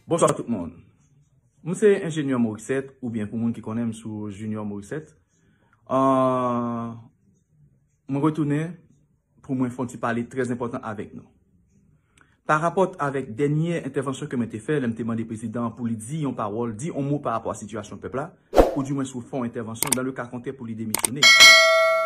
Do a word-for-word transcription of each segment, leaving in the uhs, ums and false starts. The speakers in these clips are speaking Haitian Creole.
Bonswa tout moun. Mwen se enjenyè Morissette, oubyen pou moun ki konnen m sou Junior Morissette. Ah, mwen retounen pou mwen fè yon ti pale trè enpòtan avèk nou. Pa rapò avèk dènye entèvansyon ke mwen te fè, lè m te mande prezidan an pou li di yon pawòl, di yon mo pa rapò a sitiyasyon pèp la, ou di mwen si w fè yon entèvansyon, dan le ka kontrè pou li demisyone.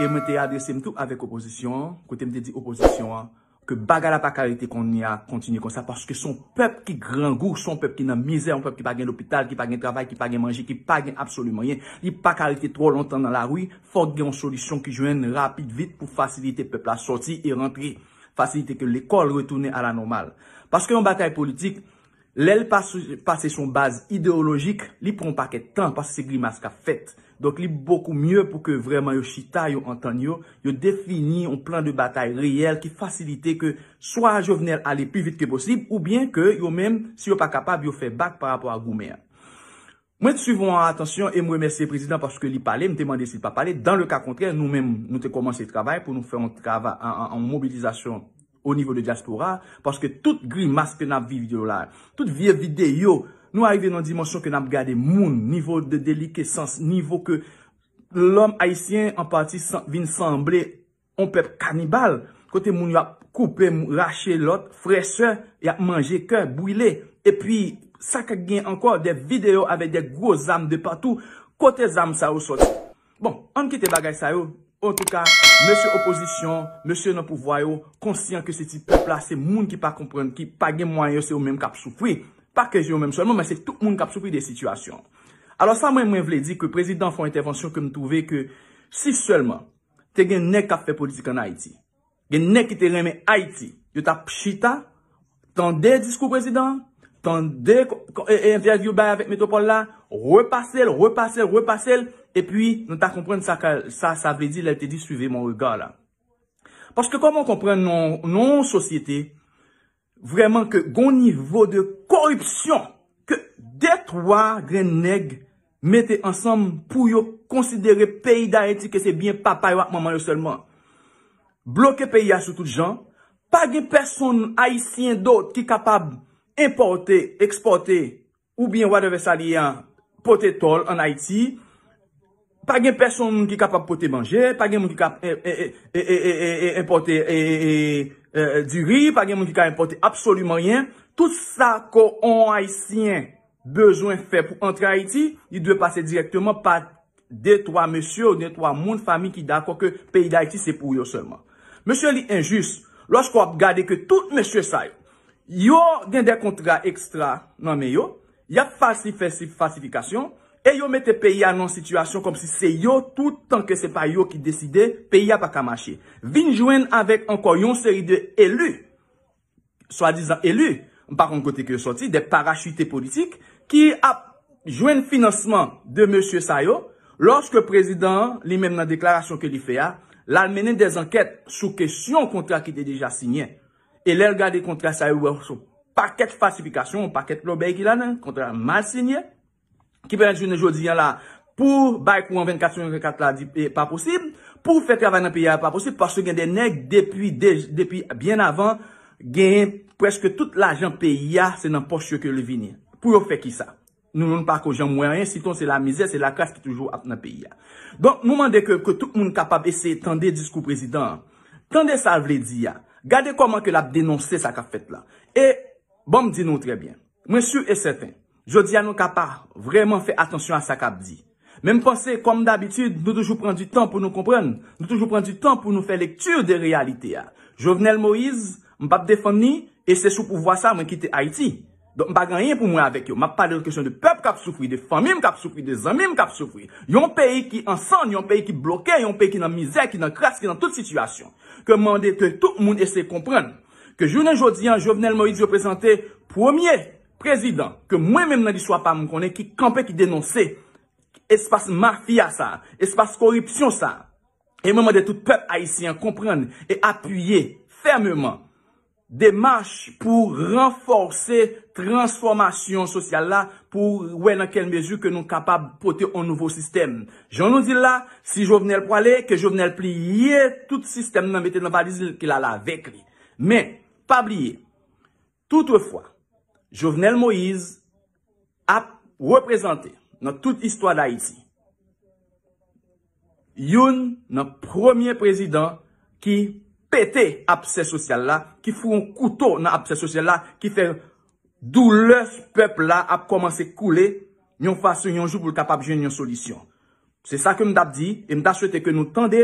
E mwen te adrese m tou avèk opozisyon an, kote m te di opozisyon an, ke bagay la pa ka rete kounye a kontinye konsa, paske se yon pèp ki grangou, se yon pèp ki nan mizè, yon pèp ki pa gen lopital, ki pa gen travay, ki pa gen manje, ki pa gen absoliman anyen. Li pa ka rete twò lontan nan lari, fòk gen yon solisyon ki jwenn rapid vit pou fasilite pèp la sòti e rantre, fasilite ke lekòl retounen a la nòmal. Paske yon batay politik, lè l pa sou- pase sou yon baz ideyolojik, li pran yon pakèt tan, paske se grimas k ap fèt. Donk, li bokou mye pou ke vrèman yo chita, yo antann yo, yo defini yon plan de batay reyèl ki fasilite ke swa Jovenel ale pi vit ke posib, oubyen ke yo menm, si yo pa kapab, yo fè bak pa rapò a goumen an. Mwen te swiv ou an atansyon e m remèsye prezidan paske li pale, m te mande si l pa pale. Dan le ka kontrè, nou menm, nou te kòmanse travay pou nou fè yon travay, an, an, an mobilizasyon o nivo de dyaspora, paske tout grimas ke n ap viv yo la, tout vye videyo, nou arive nan dimansyon ke n ap gade moun, nivo de delikesans, nivo ke lòm ayisyen an pati san- vin sanble yon pèp kanibal, kote moun yo ap koupe, rache lòt, frè, sè, y ap manje kè, brile. Epi, sa k gen ankò, de videyo avèk de gwo zam de patou. Kote zam sa yo sòti? Bon, ann kite bagay sa yo. Antouka, mesye opozisyon, mesye nan pouvwa yo, konsyan ke se ti pèp la, se moun ki pa konprann, ki pa gen mwayen yo, se yo menm k ap soufri. Pa ke yo menm sèlman, men se tout moun k ap soufri de sitiyasyon. Alò, sa mwen, mwen vle di ke prezidan fè yon entèvansyon ke m twouve ke si sèlman te gen nèg k ap fè politik ann Ayiti, gen nèg ki te renmen Ayiti, yo t ap chita, tande diskou prezidan an, tande ko- ko- e- e- entèvyou bay avèk Metwopòl la, repase l, repase l, repase l, epi nou ta konprann sa, ka- sa, sa vle di lè l te di suivez mon regard la. Paske kòman w konprann nan nan yon sosyete vrèman ke gon nivo de koripsyon ke de twa grenn nèg mete ansanm pou yo konsidere peyi Dayiti ke se byen papa yo ak manman yo sèlman. Bloke peyi a sou tout jan. Pa gen pèsonn ayisyen dòt ki kapab enpòte, ekspòte, oubyen whatever sa li ye a, pote tòl ann Ayiti. Pa gen pèsonn moun ki kapab pote manje, pa gen moun ki ka enpòte diri, pa gen moun ki ka enpòte absoliman anyen. Tout sa ke yon ayisyen bezwen fè pou antre Ayiti, li dwe pase dirèkteman pa de twa mesye ou de twa moun fanmi ki dakò ke peyi Dayiti se pou yo sèlman. Mesye, li enjis lòske w ap gade ke tout mesye sa yo, yo gen de kontra ekstra nan men yo, y ap falsifye falsifikasyon, e yo mete peyi a nan sitiyasyon kòmsi se yo, tout tan ke se pa yo ki deside, peyi a pa ka mache. Vin jwenn avèk ankò yon seri de eli, swadizan eli, m pa konn kote ke yo sòti, de parachite politik, ki ap jwenn finansman de mesye sa yo, lòske prezidan an, li menm nan deklarasyon ke li fè a, l al mennen de ankèt sou kesyon kontra ki te deja siyen. E lè l gade kontra sa yo, wè se yon pakèt falsifikasyon, yon pakèt lòbèy ki ladan, kontra mal siyen, ki pèmèt jounen jodi a la, pou bay kouran vennkat sou vennkat la, di, e, pa posib, pou fè travay nan peyi a, pa posib, paske gen de nèg depi, de, depi byen avan, genyen prèske tout lajan peyi a, se nan pòch yo ke li vini. Pou yo fè kisa? Nou menm pa ko janm wè anyen, siton se lamizè, se lakras ki toujou ap nan peyi a. Donk, nou mande ke, ke tout moun kapab eseye tande diskou prezidan an. Tande sa l vle di a. Gade kòman ke l ap denonse sa k ap fèt la. E, bon, m di nou trè byen. Mwen si e sèten, jodi a nou ka pa vrèman fè atansyon a sa k ap di. Men m panse, kòm dabitid, nou toujou pran di tan pou nou konprann. Nou toujou pran di tan pou nou fè lekti de reyalite a. Jovenel Moïse, m p ap defann li, e se sou pouvwa sa mwen kite Ayiti. Donk, m pa gen anyen pou mwen avèk yo. M ap pale de kesyon de pèp k ap soufri, de fanmi m k ap soufri, de zanmi m k ap soufri. Yon peyi ki an sann, yon peyi ki bloke, yon peyi ki nan mizè, ki nan kras, ki nan tout sitiyasyon. Ke m mande ke tout moun eseye konprann ke jounen jodi a, Jovenel Moïse reprezante premye prezidan ke mwen menm nan listwa pa m konnen ki kanpe, ki denonse espas mafya sa, espas koripsyon sa. E mwen mande tout pèp ayisyen an konprann e apiye fèmeman demach pou ranfòse transfòmasyon sosyal la, pou wè nan kèl mezi ke nou kapab pote yon nouvo sistèm. Jan nou di l la, si Jovenel pwale, ke Jovenel pliye tout sistèm nan, mete nan valiz li, ke l al avèk li. Men, pa bliye, toutefwa, Jovenel Moïse ap reprezante nan tout istwa Dayiti youn nan premye prezidan ki pete absè sosyal la, ki foure yon kouto nan absè sosyal la, ki fè doulè pèp la ap kòmanse koule yon fason yon jou pou l kapab jwenn yon solisyon. Se sa ke m t ap di, e m ta swete ke nou tande,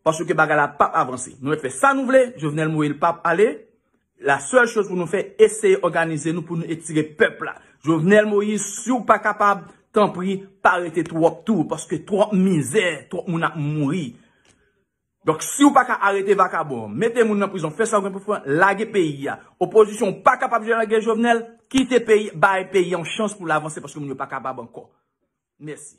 paske bagay la p ap avanse. Nou mèt fè sa nou vle, Jovenel Moïse p ap ale. La sèl choz pou nou fè, eseye òganize nou pou nou etire pèp la. Jovenel Moïse, si w pa kapab, tanpri, pa rete twòp tou, paske twòp mizè, twòp moun ap mouri. Donk, si w pa ka arete vakabon, mete moun nan prizon, fè sa w gen pou fè, lage peyi a. Opozisyon pa kapab jwe lage Jovenel, kite peyi, bay peyi a yon chans pou l avanse, paske moun yo pa kapab ankò. Mèsi.